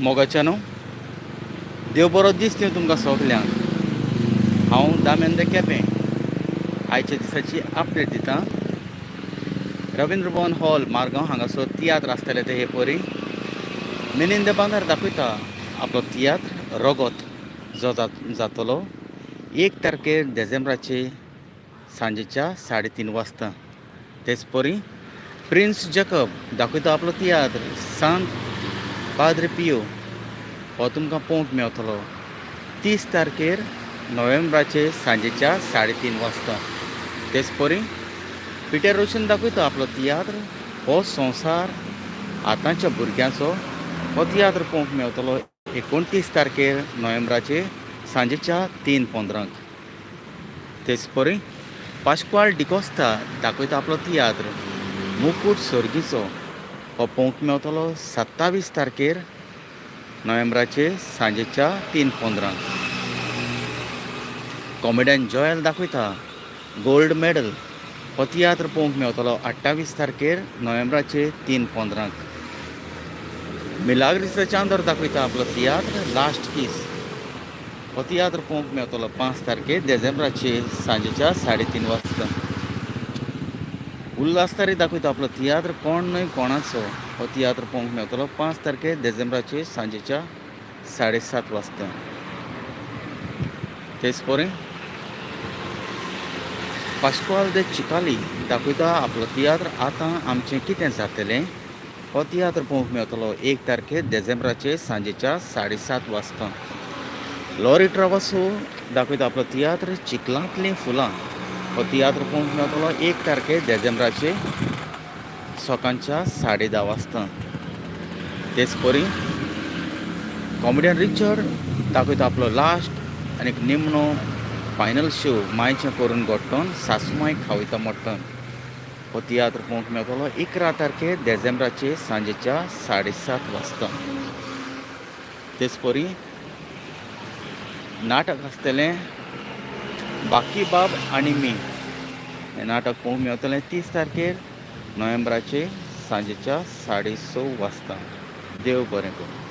मोगाच्यानो, देव बरो दीस दिवं तुमकां सगल्यांक. हांव दामेंद केपें आयच्या दिसाची अपडेट दिता. रविंद्र भवन हॉल, मारगांव हांगासर तियात्र आसतले ते हे परी. मिनिंद बांदार दाखयता आपलो तियात्र रोगोत, जो जातलो 1 तारखेर देजेंब्राचे सांजेच्या 3:30 वाजता. तेच परी प्रिन्स जेकब दाखयता आपलो तियात्र सांत पाद्र पियो, हो तुमकां पळोवंक मेवतलो 30 तारखेर नोव्हेंबराचे सांजेच्या 3:30 वाजता. तेच परी पिटर रोशन दाखयता आपलो तियात्र हो संवसार आतांच्या भुरग्यांचो, हो तियात्र पळोवंक मेवतलो 29 तारखेर नोव्हेंबराचे सांजेच्या 3:15. तेच परी पाश्क्वाल डिकोस्ता दाखयता आपलो तियात्र मुकूट सर्गीचो, हो पळोवंक मेवतलो 27 तारखेर नोव्हेंबराचे सांजेच्या 3:15. कॉमेडियन जॉयल दाखयता गोल्ड मेडल, हो तियात्र पळोवंक मेवतलो 28 तारखेर नोव्हेंबराचे 3:15. मिलाग्रिसा चांदर दाखयता आपलो तियात्र लास्ट कीस, हो तियात्र पळोवंक मेवतलो 5 तारखेर देजेंब्राचे सांजेच्या 3:30 वाजता. उल्हास तारी दाखयता आपलो तियात्र कोण न्हय कोणाचो, हो तियात्र पळोवंक मेवतलो 5 तारखेर देजेंब्राचे सांजेच्या 7:30 वाजता. तेच परी पास्क्वाल दे चिकाली दाखयता आपलो तियात्र आतां आमचें कितें जातलें, हो तियात्र पळोवंक मेवतलो 1 तारखेर देजेंब्राचे सांजेच्या 7:30 वाजता. लॉरी ट्रावासो दाखयता आपलो तियात्र चिखलांतलीं फुलां, हो तियात्र पळोवंक मेवतलो 1 तारखेर देजेंब्राचे सकाळच्या 10:30 वाजता. तेच परी कॉमेडियन रिचर्ड दाखयता आपलो लास्ट आनी निमणो फायनल शो मायचें करून गोट्टन सासुमाय खावयता मट्टन, हो तियात्र पळोवंक मेवतलो 11 तारखेर देजेंब्राचे सांजेच्या 7:30 वाजता. तेच परी नाटक आसतलें बाकीबाब आनी मी, हें नाटक पळोवंक मेवतलें 30 तारखेर नोव्हेंबराचे सांजेच्या 6:30 वाजता. देव बरें करूं.